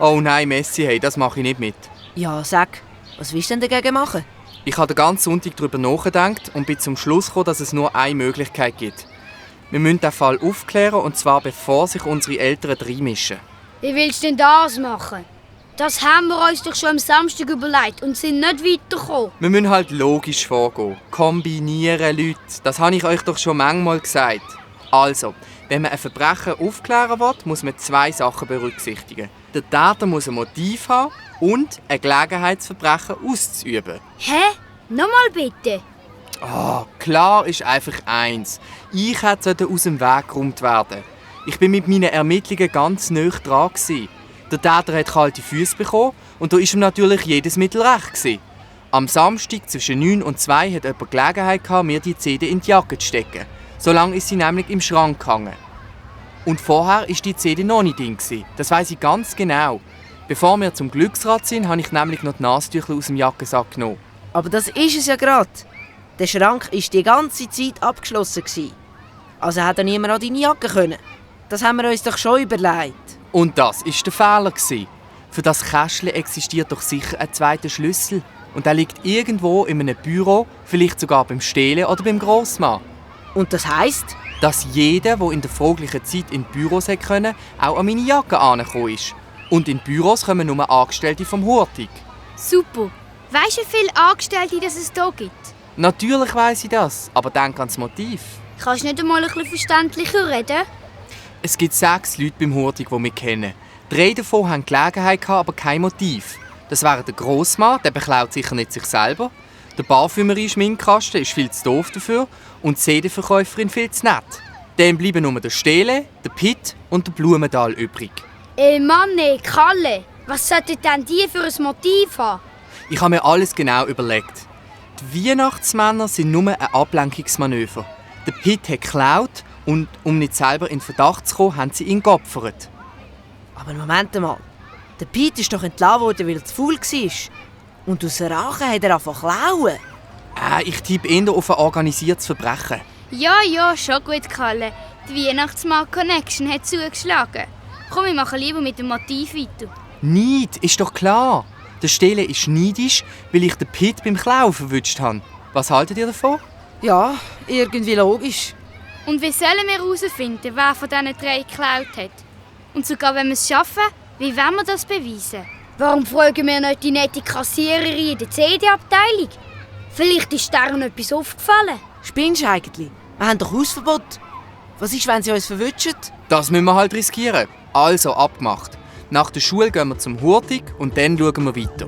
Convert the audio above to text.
Oh nein, Messi, hey, das mache ich nicht mit. Ja, sag, was willst du denn dagegen machen? Ich habe den ganzen Sonntag darüber nachgedacht und bin zum Schluss gekommen, dass es nur eine Möglichkeit gibt. Wir müssen den Fall aufklären, und zwar bevor sich unsere Eltern reinmischen. Wie willst du denn das machen? Das haben wir uns doch schon am Samstag überlegt und sind nicht weitergekommen. Wir müssen halt logisch vorgehen. Kombinieren, Leute. Das habe ich euch doch schon manchmal gesagt. Also, wenn man ein Verbrechen aufklären will, muss man 2 Sachen berücksichtigen. Der Täter muss ein Motiv haben und ein Gelegenheitsverbrechen auszuüben. Hä? Nochmal bitte. Klar ist einfach eins. Ich hätte aus dem Weg geräumt werden. Ich bin mit meinen Ermittlungen ganz nah dran gewesen. Der Täter hat kalte Füße bekommen und da war ihm natürlich jedes Mittel recht gewesen. Am Samstag zwischen 9 und 2 hat jemand Gelegenheit gehabt, mir die CD in die Jacke zu stecken. So lange ist sie nämlich im Schrank gehangen. Und vorher war die CD noch nicht drin. Das weiss ich ganz genau. Bevor wir zum Glücksrad sind, habe ich nämlich noch die Nasentücher aus dem Jackensack genommen. Aber das ist es ja gerade. Der Schrank war die ganze Zeit abgeschlossen. Also hätte niemand an deine Jacke können. Das haben wir uns doch schon überlegt. Und das war der Fehler. Für das Kästchen existiert doch sicher ein zweiter Schlüssel. Und der liegt irgendwo in einem Büro, vielleicht sogar beim Stehlen oder beim Grossmann. Und das heisst? Dass jeder, der in der fraglichen Zeit in Büros konnte, auch an meine Jacke herangekommen ist. Und in Büros kommen nur Angestellte vom Hurtig. Super. Weisst du, wie viele Angestellte es hier gibt? Natürlich weiss ich das, aber denk ans Motiv. Kannst du nicht einmal ein bisschen verständlicher reden? Es gibt 6 Leute beim Hurtig, die wir kennen. 3 davon haben Gelegenheit gehabt, aber kein Motiv. Das wären der Grossmann, der beklaut sicher nicht sich selber. Der Parfümerie-Schminkkasten ist viel zu doof dafür und die CD-Verkäuferin viel zu nett. Dann bleiben nur der Stele, der Pitt und der Blumenthal übrig. Mann, Kalle, was sollten denn die für ein Motiv haben? Ich habe mir alles genau überlegt. Die Weihnachtsmänner sind nur ein Ablenkungsmanöver. Der Pitt hat geklaut und um nicht selber in Verdacht zu kommen, haben sie ihn geopfert. Aber Moment mal. Der Pete ist doch entlassen worden, weil er zu faul war. Und aus Rache hat er angefangen zu klauen. Ich tippe eher auf ein organisiertes Verbrechen. Ja, schon gut, Kalle. Die Weihnachtsmarkt-Connection hat zugeschlagen. Komm, wir machen lieber mit dem Motiv weiter. Neid, ist doch klar. Der Stele ist neidisch, weil ich den Pitt beim Klauen verwünscht habe. Was haltet ihr davon? Ja, irgendwie logisch. Und wie sollen wir herausfinden, wer von diesen 3 geklaut hat? Und sogar wenn wir es schaffen, wie wollen wir das beweisen? Warum fragen wir nicht die nette Kassiererin in der CD-Abteilung? Vielleicht ist deren etwas aufgefallen. Spinnst du eigentlich? Wir haben doch Hausverbot. Was ist, wenn sie uns verwünschen? Das müssen wir halt riskieren. Also abgemacht. Nach der Schule gehen wir zum Hurtig und dann schauen wir weiter.